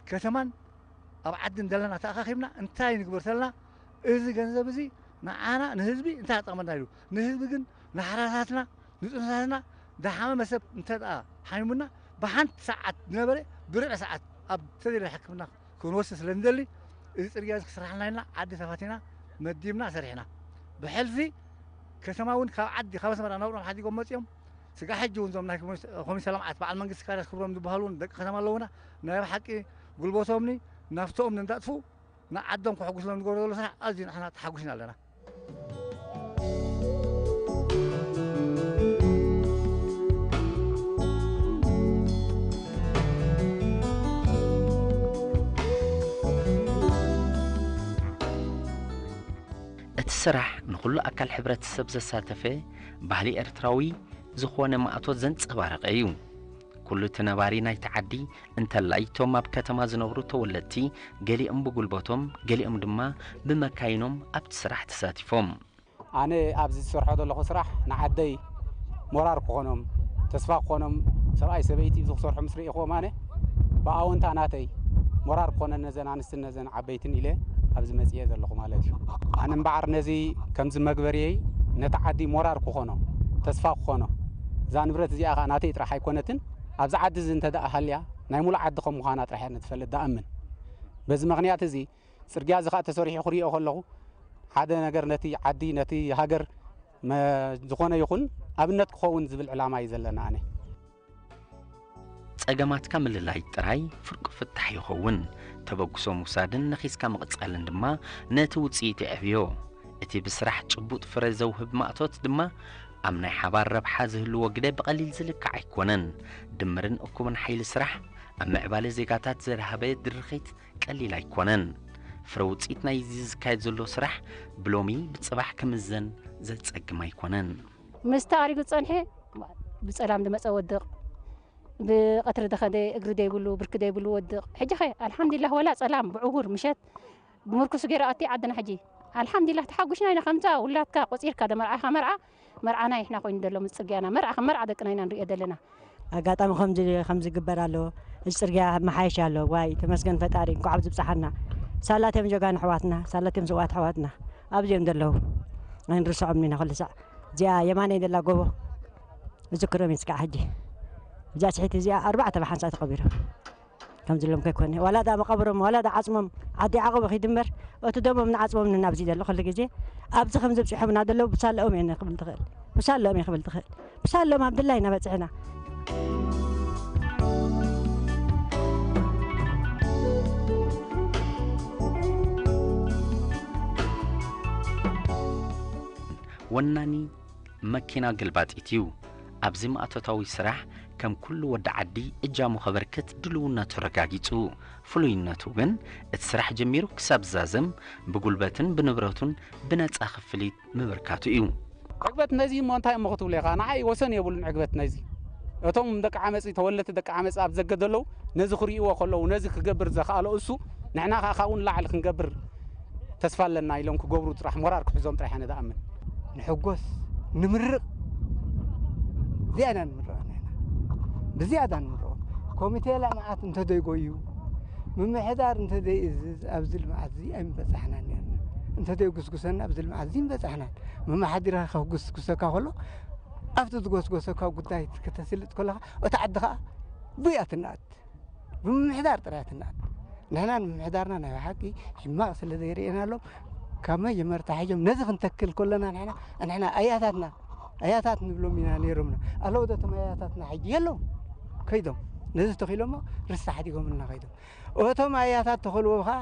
ከተማን ኣብ ዓድን ዘለና ተኣኻኺብና እንታይ ንግበር ተልና፣ እዚ ገንዘብ እዚ ንዓና ንህዝቢ እንታይ ኣጠቕመና ኢሉ፣ ንህዝቢ ግን ንሓራሳትና ንጥኑሳትና ደሓመመ ሰብ እንተ ደኣ ሓሚሙና፣ ብሓንቲ ሰዓት ዝነበረ ብርብዒ ሰዓት ኣብ ተደልየ ሕክምና ክንወስድ ስለ ንደሊ፣ እዚ ጽርግያ እዚ ክስርሓልና ኢልና ዓዲ ተፋቲና መዲብና ሰሪሕና። ብሕልፊ ከተማ እውን ካብ ዓዲ፣ ካብ ኣስመራ ናብርኦም ሓዲጎም መጺኦም። ስጋዕ ሕጂ እውን እዞም ናይ ኮሚስ-፣ ኮሚቴ ልምዓት በዓል መንግስቲ ካርያስ ክብሮም ዝበሃሉ እውን ደቂ ከተማ ኣለዉና። ናይ ብሓቂ ጉልበቶምኒ ናፍትኦም እንዳጥፍኡ ንዓዶም ከሐጉስሎም ዝገብሩ ዘለዉ ስራሕ ኣዝዩ ንሕና ተሓጒስና ኣለና። እቲ ስራሕ ንኹሉ ኣካል ሕብረተሰብ ዘሳተፈ፣ ባህሊ ኤርትራዊ ዝኾነ ማእቶት ዘንጸባረቐ እዩ። ኩሉ እቲ ነባሪ ናይቲ ዓዲ፣ እንተላይ እቶም ኣብ ከተማ ዝነብሩ ተወለድቲ፣ ገሊኦም ብጉልበቶም፣ ገሊኦም ድማ ብመካይኖም ኣብቲ ስራሕ ተሳቲፎም። ኣነ ኣብዚ ዝሰርሖ ዘለኹ ስራሕ ንዓደይ ሞራር ክኾኖም፣ ተስፋ ክኾኖም፣ ሰብኣይ ሰበይቲ ኣብዚ ክሰርሑ ምስ ርኢኽዎም ኣነ ብኣወንታ ናተይ ሞራር ክኾነን ነዘን ኣንስትን ነዘን ዓበይትን ኢለ ኣብዚ መጽየ ዘለኹ ማለት እዩ። ኣነ እምበኣር ነዚ ከምዚ መግበርየይ ነቲ ዓዲ ሞራር ክኾኖ፣ ተስፋ ክኾኖ፣ እዛ ንብረት እዚኣ ኸኣ ናተይ ጥራሕ ኣይኮነትን፣ ኣብዚ ዓዲ እዚ እንተ ደኣ ሃልያ ናይ ሙሉእ ዓዲ ከም ምዃና ጥራሕ እየ ንትፈልጥ ደኣምን። በዚ ምኽንያት እዚ ጽርግያ እዚ ኸኣ ተሰሪሑ ክርእዮ ከለኹ ሓደ ነገር ነቲ ዓዲ፣ ነቲ ሃገር መ-፣ ዝኾነ ይኹን ኣብነት ክኸውን ዝብል ዕላማ እዩ ዘለና ኣነ። ጸገማትካ ምልላይ ጥራይ ፍርቂ ፍታሕ ይኸውን። ተበግሶ ምውሳድን ነኺስካ ምቕጻልን ድማ ነቲ ውጽኢት የዕብዮ። እቲ ብስራሕ ጭቡጥ ፍረ ዘውህብ ማእቶት ድማ ኣብ ናይ ሓባር ረብሓ ዝህልዎ ግደ ብቐሊል ዝልካዕ ኣይኮነን። ድምርን እኩብን ሓይሊ ስራሕ ኣብ ምዕባለ ዜጋታት ዘድሃበ ድርኺት ቀሊል ኣይኮነን። ፍረ ውጽኢት ናይዚ ዝካየድ ዘሎ ስራሕ ብሎሚ ብጽባሕ ክምዘን ዘጸግም ኣይኮነን። ምስቲ ኣሪጉ ዝጸንሐ ብጸላም ዝመጸ ወድቕ፣ ብቐትሪ ደኸደ እግሪ ደይብሉ ብርኪ ደይብሉ ወድቕ። ሕጂ ኸ ኣልሓምዱሊላህ ወላ ጸላም ብዕውር ምሸት ብምርኩስ ገይረ ኣቲ ዓድና ሕጂ ኣልሓምዱሊላህ ተሓጒሽና ኢና። ከምዛ ውላድካ ቆጺርካ ደመርዓኻ መርዓ መርዓና ይሕና ኮይኑ ዘሎ ምስ ጽርግያና መርዓ ከም መርዓ ደቅና ኢና ንሪኦ ዘለና። ኣጋጣሚ ከምዚ ከምዚ ግበር ኣሎ፣ እዚ ጽርግያ መሓየሽ ኣሎ። ዋይ ተመስገን ፈጣሪ እንኳዕ ኣብዚ ብጽሓና። ሳላትዮም ጀጋኑ ኣሕዋትና፣ ሳላትዮም ስውኣት ኣሕዋትና ኣብዚኦም ዘለዉ ኣይንርስዖም ኢና። ኩሉ ሳዕ እዚኣ የማነይ ዘላ ጎቦ እዝክሮም ይስካዕ ሕጂ እዚኣ ስሒት እዚኣ ኣርባዕተ ብሓንሳእ ተኸቢሩ ከም ዝሎም ከይኮነ ዋላ ዳ መቃብሮም ዋላ ዳ ዓጽሞም ዓዲ ዓቐቦ ኺድ እምበር እቲ ደሞም ንዓጽሞም ንናብዚ ዘሎ ኩሉ ግዜ ኣብዚ ከም ዘብጽሖምና ዘለዉ ብሳለኦም እየ ክብል ትኽእል ብሳለኦም እየ ክብል ትኽእል ብሳሎም ኣብ ድላይና በጺሕና። ወናኒ መኪና ገልባጢት እዩ። ኣብዚ ማእቶታዊ ስራሕ ከም ኩሉ ወዲ ዓዲ እጃሙ ከበርክት ድልውነቱ ኣረጋጊጹ። ፍሉይነቱ ግን እቲ ስራሕ ጀሚሩ ክሳብ ዝዛዘም ብጉልበትን ብንብረቱን ብነጻ ክፍሊት ምብርካቱ እዩ። ዕግበት ነዚ እሞ እንታይ እሞ ክትብሉ ኢኻ? ንዓይ ወሰን የብሉን ዕግበት ነዚ። እቶም ደቂ ዓመጺ ተወለድቲ ደቂ ዓመጺ ኣብ ዘገ ዘለዉ ነዚ ክርእይዎ ከለዉ ነዚ ክገብር ዘኽኣሎ እሱ ንሕና ከኣ ካብኡ ንላዕሊ ክንገብር ተስፋ ኣለና ኢሎም ክገብሩ ጥራሕ ሞራር ክሕዞም ጥራሕ እየ ዝኣምን። ንሕጎስ ንምርቕ ዝያዳ ንምርቕ ንሕና ብዝያዳ ንምርቕ ኮሚቴ ልምዓት እንተዘይጎዩ ምምሕዳር እንተዘይእዝዝ ኣብዚ ልምዓት እዚ ኣይምበጻሕናን ነርና እንተዘይጉስጉሰና ኣብዚ ልምዓት እዚ ምበጻሕናን መማሓዲርካ ከጉስጉሰካ ከሎ ኣብቲ ዝጎስጎሰካ ጉዳይ ከተስልጥ ከለኻ እታ ዓዲ ኸዓ ቡይ እያ ትነኣድ ብምምሕዳር ጥራይ እያ ትነኣድ ንሕና ንምምሕዳርና ናይ ብሓቂ ሕማቕ ስለ ዘየርእየናሎም ካብ መጀመርታ ሒዞም ነዚ ክንተክል ከለና ንሕና ንሕና ኣያታትና ኣያታት ንብሎም ኢና ነይሮምና ኣለዉ ዶ እቶም ኣያታትና ሕጂ የለዉ ከይዶም ነዚ ተኺሎሞ ርስቲ ሓዲጎምልና ከይዶም እቶም ኣያታት ተኸልዎ ኸዓ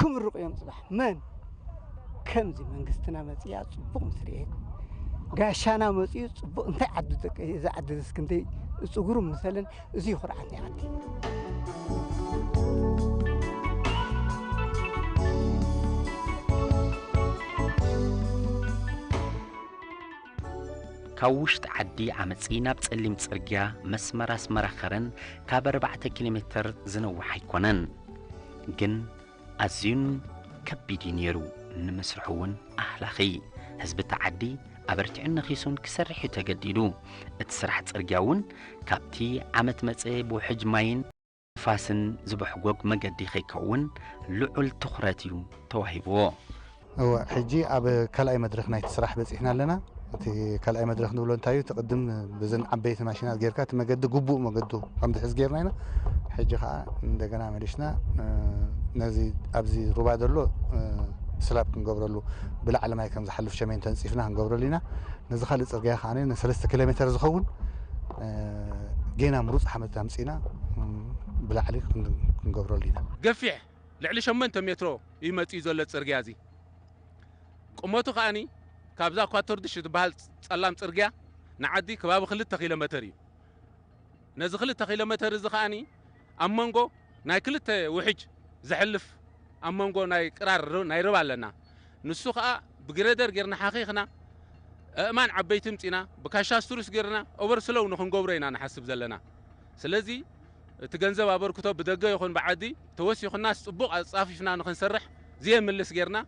ክምርቑ እዮም ፅባሕ መን ከምዚ መንግስትና መፅያ ፅቡቕ ምስ ርኤት ጋሻና መፅዩ ፅቡቕ እንታይ ዓዲ ደቂ እዚ ዓዲ እዚ ክንደይ ፅጉሩ ምሰልን እዚ ይኹርዓኒ ዓዲ ካብ ውሽጢ ዓዲ ዓመጺ ናብ ጸሊም ጽርግያ መስመር ኣስመራ ከረን ካብ ኣርባዕተ ኪሎ ሜተር ዝነውሕ ኣይኮነን። ግን ኣዝዩን ከቢድ እዩ ነይሩ። ንመስርሑ እውን ኣህላኺ። ህዝቢ እቲ ዓዲ ኣበርቲዑን ነኺሱን ክሰርሕ እዩ ተገዲዱ። እቲ ስራሕ ጽርግያ እውን ካብቲ ዓመት መጸ ብውሕጅ ማይን ንፋስን ዝበሕጎግ መገዲ ከይከውን ልዑል ትኹረት እዩ ተዋሂብዎ። እወ፣ ሕጂ ኣብ ካልኣይ መድረኽ ናይቲ ስራሕ በጺሕና ኣለና። እቲ ካልኣይ መድረኽ ንብሎ እንታይ እዩ? እቲ ቅድም ብዘን ዓበይቲ ማሽናት ጌርካ እቲ መገዲ ግቡእ መገዱ ከም ዝሕዝ ጌርና ኢና። ሕጂ ከኣ እንደገና መሊስና ነዚ ኣብዚ ሩባ ዘሎ ስላብ ክንገብረሉ ብላዕሊ ማይ ከም ዝሓልፍ ሸሜን ተንጺፍና ክንገብረሉ ኢና። ነዚ ካልእ ጽርግያ ከኣ ንሰለስተ ኪሎ ሜተር ዝኸውን ጌና ምሩጽ ሓመድ ኣምጺና ብላዕሊ ክንገብረሉ ኢና። ገፊሕ ልዕሊ ሸሞንተ ሜትሮ እዩ መጺኡ ዘሎ ጽርግያ እዚ። ቁመቱ ከኣኒ ካብዛ ኳቶርድሽ ትበሃል ጸላም ጽርግያ ንዓዲ ከባቢ ክልተ ኪሎ መተር እዩ። ነዚ ክልተ ኪሎ መተር እዚ ከኣኒ ኣብ መንጎ ናይ ክልተ ውሕጅ ዘሕልፍ ኣብ መንጎ ናይ ቅራር ር- ናይ ርባ ኣለና። ንሱ ከኣ ብግሬደር ጌርና ሓኺኽና ኣእማን ዓበይቲ ምጺና ብካሻስትሩስ ጌርና ኦቨርስሎው ንኽንገብሮ ኢና ንሓስብ ዘለና። ስለዚ እቲ ገንዘብ ኣበርክቶ ብደገ ይኹን ብዓዲ ተወሲኹናስ ጽቡቕ ኣጻፊፍና ንኽንሰርሕ ዘየምልስ ጌርና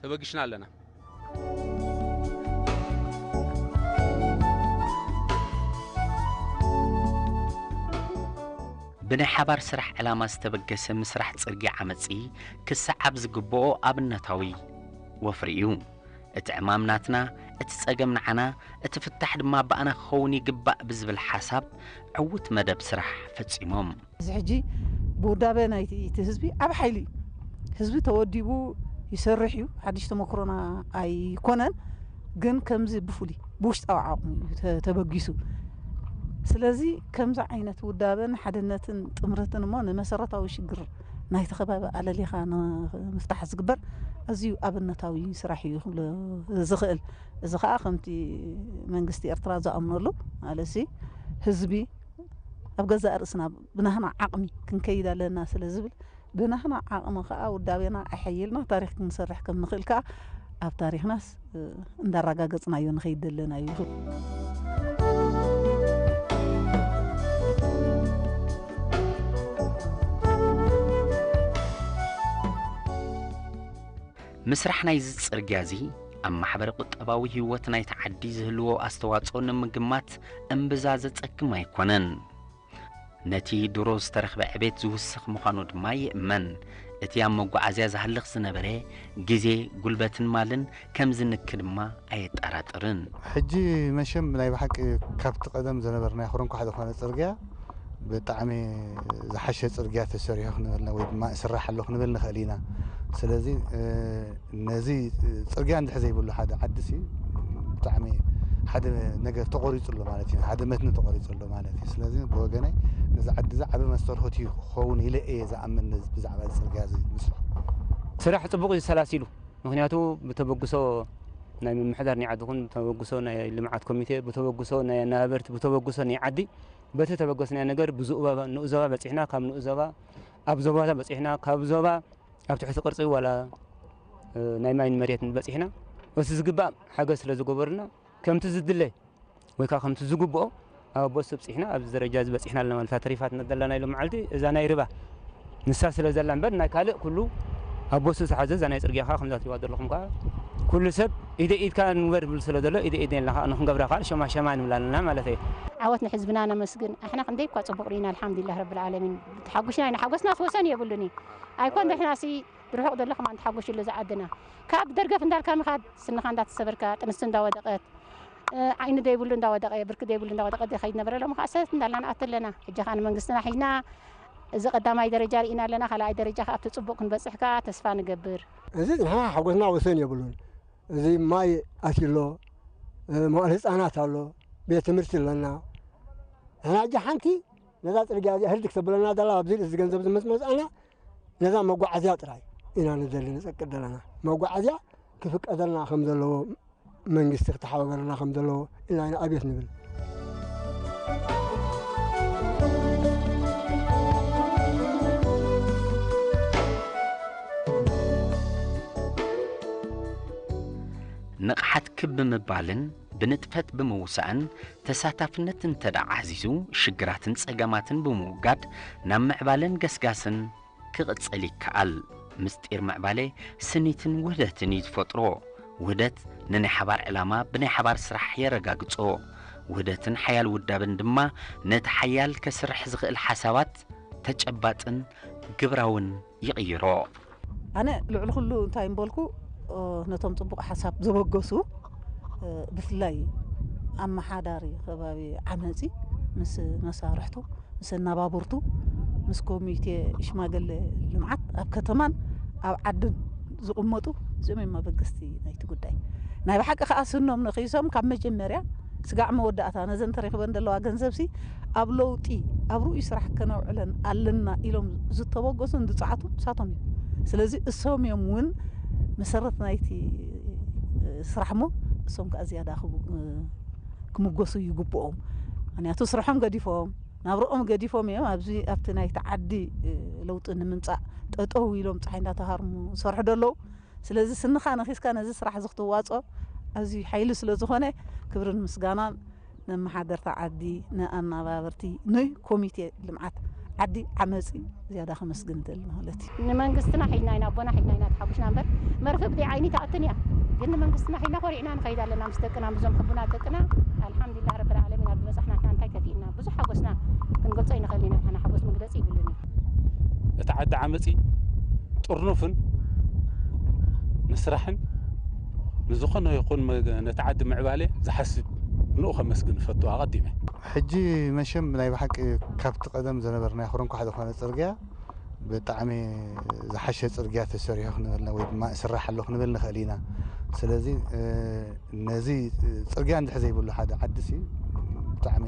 ተበጊሽና ኣለና። ብናይ ሓባር ስራሕ ዕላማ ዝተበገሰ ምስራሕ ጽርግያ ዓመጺ ክሰዓብ ዝግብኦ ኣብነታዊ ወፍሪ እዩ። እቲ ዕማም ናትና፣ እቲ ጸገም ንዓና፣ እቲ ፍታሕ ድማ ብኣና ክኸውን ይግባእ ብዝብል ሓሳብ ዕዉት መደብ ስራሕ ፈጺሞም። እዚ ሕጂ ብውዳበ ናይቲ እቲ ህዝቢ ዓብ ሓይሊ እዩ። ህዝቢ ተወዲቡ ይሰርሕ እዩ። ሓድሽ ተመክሮና ኣይኮነን፣ ግን ከምዚ ብፍሉይ ብውሽጣዊ ዓቕሚ እዩ ተ- ተበጊሱ። ስለዚ ከምዚ ዓይነት ውዳበን ሓድነትን ጥምረትን እሞ ንመሰረታዊ ሽግር ናይቲ ከባቢ ኣለሊኻ ንምፍታሕ ዝግበር ኣዝዩ ኣብነታዊ ስራሕ እዩ ክብሎ ዝኽእል። እዚ ኸኣ ከምቲ መንግስቲ ኤርትራ ዝኣምነሉ ማለትሲ ህዝቢ ኣብ ገዛእ ርእስና ብናህና ዓቕሚ ክንከይድ ኣለና ስለ ዝብል ብናህና ዓቕሚ ኸኣ ውዳቤና ኣሐይልና ታሪኽ ክንሰርሕ ከም ንኽእል ከኣ ኣብ ታሪኽናስ እንዳረጋገጽናዮ ንኸይድ ዘለና እዩ። ምስራሕ ናይዚ ጽርግያ እዚ ኣብ ማሕበረ ቁጠባዊ ህይወት ናይቲ ዓዲ ዝህልዎ ኣስተዋጽኦ ንምግማት እምብዛ ዘጸግም ኣይኮነን። ነቲ ድሮ ዝተረኽበ ዕቤት ዝውስኽ ምዃኑ ድማ ይእመን። እቲ ኣብ መጓዓዝያ ዝሃልኽ ዝነበረ ግዜ፣ ጉልበትን ማልን ከም ዝንኪ ድማ ኣየጠራጥርን። ሕጂ መሸም ናይ ብሓቂ ካብቲ ቀደም ዝነበርናዮ ክረንኳሕ ዝኾነ ጽርግያ ብጣዕሚ ዝሓሸ ጽርግያ ተሰሪሑ ክንበልና ወይ ድማ ይስራሕ ኣሎ ክንብል ንኽእል ኢና። ስለዚ ነዚ ጽርግያ እንድሕር ዘይብሉ ሓደ ዓዲ ሲ ብጣዕሚ ሓደ ነገር ተቆሪጹ ኣሎ ማለት እዩ። ሓደ መትኒ ተቆሪጹ ኣሎ ማለት እዩ። ስለዚ ብወገነይ ነዚ ዓዲ እዚ ዓቢ መስተርሆት እዩ ክኸውን ኢለ እየ ዝኣምን ነዚ ብዛዕባ እዚ ጽርግያ እዚ ምስራሕ። ስራሕ ጽቡቕ እዩ ተሰላሲሉ። ምኽንያቱ ብተበግሶ ናይ ምምሕዳር ናይ ዓዲ ይኹን ብተበግሶ ናይ ልምዓት ኮሚቴ ብተበግሶ ናይ ኣነባበርቲ ብተበግሶ ናይ ዓዲ በቲ ተበገስናዮ ነገር ብዙእ ዞባ ንኡስ ዞባ በጺሕና ካብ ንኡስ ዞባ ኣብ ዞባታት በጺሕና ካብ ዞባ ኣብ ትሕቲ ቅርጺ ዋላ ናይ ማይን መሬትን በጺሕና በቲ ዝግባእ ሓገዝ ስለ ዝገበሩልና ከምቲ ዝድለ ወይ ከዓ ከምቲ ዝግብኦ ኣብ ኣቦ ስብፂሕና ኣብዚ ደረጃ እዚ በፂሕና ኣለና ማለት ተሪፋትና ዘለና ኢሎም መዓልቲ እዛ ናይ ርባ ንሳ ስለ ዘላ እምበር ናይ ካልእ ኩሉ ኣቦ ስብ ዝሓዘ እዛ ናይ ፅርግያ ከዓ ከምዛ ትሪዋ ዘለኹም ከዓ ኩሉ ሰብ ኢደ ኢድካ ንግበር ዝብል ስለ ዘሎ ኢደ ኢደ ኢልና ከዓ ንክንገብራ ከዓ ሸማ ሸማ ንብል ኣለና ማለት እዩ። ዓወት ንሕዝብና ነመስግን ኣሕና ክንደይ እኳ ፅቡቅ ርኢና ኣልሓምዱሊላህ ረብል ዓለሚን ተሓጉሽና ኢና ሓጎስና ክወሰን የብሉን እዩ ኣይኮን ንሕና ሲ ብርሑቕ ዘሎ ከማን ተሓጎሽሉ ዝዓድና ካብ ደርገፍ እንዳልካ ምኻድ ስንኻ እንዳተሰበርካ ጥንሲ እንዳወደቐት ዓይኒ ዘይብሉ እንዳወደቐ ብርኪ ዘይብሉ እንዳወደቐ ዘይኸይድ ነበረ ሎም ከዓ ሰት እንዳልና ንኣት ኣለና ሕጂ ከዓ ንመንግስትና ሒዝና እዚ ቀዳማይ ደረጃ ርኢና ኣለና ካልኣይ ደረጃ ከዓ ኣብቲ ፅቡቕ ክንበፅሕ ከዓ ተስፋ ንገብር እዚ ንሕና ሓጎስና ወሰን የብሉን እዚ ማይ ኣትሎ መዋል ህፃናት ኣሎ ቤት ትምህርቲ ኣለና ንሕና እጂ ሓንቲ ነዛ ፅርግያ እዚኣ ህልድክ ተብለና ዘላ ኣብዚ ርእሲ ገንዘብ ዝመፅመፅኣና ነዛ መጓዓዝያ ጥራይ ኢና ንደሊ ንፀቅድ ዘለና መጓዓዝያ ክፍቀደልና ከም ዘለዎ መንግስቲ ክተሓባበረና ከም ዘለዎ ኢልና ኢና ኣብየት ንብል። ንቕሓት ክብ ብምባልን ብንጥፈት ብምውሳእን ተሳታፍነት እንተደኣ ዓዚዙ ሽግራትን ጸገማትን ብምውጋድ ናብ ምዕባለን ገስጋስን ክቕጽል ይከኣል። ምስጢር ምዕባለ ስኒትን ውህደትን እዩ ዝፈጥሮ። ውህደት ንናይ ሓባር ዕላማ ብናይ ሓባር ስራሕ የረጋግጾ። ውህደትን ሓያል ውዳበን ድማ ነቲ ሓያል ከስርሕ ዝኽእል ሓሳባት ተጨባጥን ግብራውን ይቕይሮ። ኣነ ልዕሊ ኩሉ እንታይ ምበልኩ ነቶም ፅቡቕ ሓሳብ ዘበገሱ ብፍላይ ኣመሓዳሪ ከባቢ ዓመፂ ምስ መሳርሕቱ ምስ ኣናባብርቱ ምስ ኮሚቴ ሽማግለ ልምዓት ኣብ ከተማን ኣብ ዓድን ዝቕመጡ እዚኦም እዮም ኣበገስቲ ናይቲ ጉዳይ ናይ ብሓቂ ከዓ ስኖም ነኺሶም ካብ መጀመርያ ስጋዕ መወዳእታ ነዘን ተረኽበን ዘለዋ ገንዘብሲ ኣብ ለውጢ ኣብ ርኡይ ስራሕ ከነውዕለን ኣለና ኢሎም ዝተበገሱን ዝፀዓቱ ንሳቶም እዮም። ስለዚ እሶም እዮም እውን መሰረት ናይቲ ስራሕ እሞ እሶም ከዓ ዝያዳ ክምጎሱ ይግብኦም። ምክንያቱ ስርሖም ገዲፎም ናብርኦም ገዲፎም እዮም ኣብዚ ኣብቲ ናይቲ ዓዲ ለውጢ ንምምፃእ ጠጠው ኢሎም ፀሓይ እንዳተሃርሙ ዝሰርሑ ደለዉ። ስለዚ ስንኻ ነኺስካ ነዚ ስራሕ እዚ ክትዋፅኦ ኣዝዩ ሓይሊ ስለ ዝኾነ ክብርን ምስጋናን ነመሓደርቲ ዓዲ፣ ንኣናባበርቲ፣ ንኮሚቴ ልምዓት ዓዲ ዓመፂ ዝያዳ ከመስግን እደሊ ማለት እዩ። ንመንግስትና ሒድና ኢና ኣቦና ሒድና ኢና ተሓጉስና እምበር መርፍእ ብደይ ዓይኒ ተኣትን እያ። ግን ንመንግስትና ሒድና ኮሪዕና ንኸይድ ኣለና ምስ ደቅና ምስዞም ሕቡናት ደቅና ኣልሓምዱሊላህ ረብል ዓለሚን ኣብዚ በፃሕና ንሕና እንታይ ከፊእና ብዙሕ ሓጎስና ክንገልፆ ኣይንኽእል ኢና ንሕና ሓጎስ መግለፂ ይብሉን እዩ። እቲ ዓዲ ዓመፂ ጥርኑፍን ንስራሕን ንዝኾነ ይኹን መ- ነቲ ዓዲ ምዕባለ ዝሓስብ ንኡ ከመስግን እፈቱ ኣቐዲመ። ሕጂ መሸም ናይ ብሓቂ ካብቲ ቀደም ዝነበርናዮ ክረንኳሕ ዝኾነ ፅርግያ ብጣዕሚ ዝሓሸ ፅርግያ ተሰሪሑ ክንበልና ወይ ድማ ስራሕ ኣሎ ክንብል ንኽእል ኢና። ስለዚ ነዚ ፅርግያ እንድሕ ዘይብሉ ሓደ ዓዲ ሲ ብጣዕሚ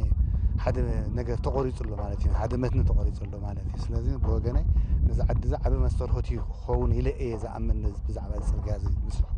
ሓደ ነገር ተቆሪፁ ኣሎ ማለት እዩ። ሓደ መትኒ ተቆሪፁ ኣሎ ማለት እዩ። ስለዚ ብወገነይ ነዚ ዓዲ እዚ ዓቢ መስተርሆት እዩ ክኸውን ኢለ እየ ዝኣምን። ነዚ ብዛዕባ እዚ ፅርግያ እዚ ምስራሕ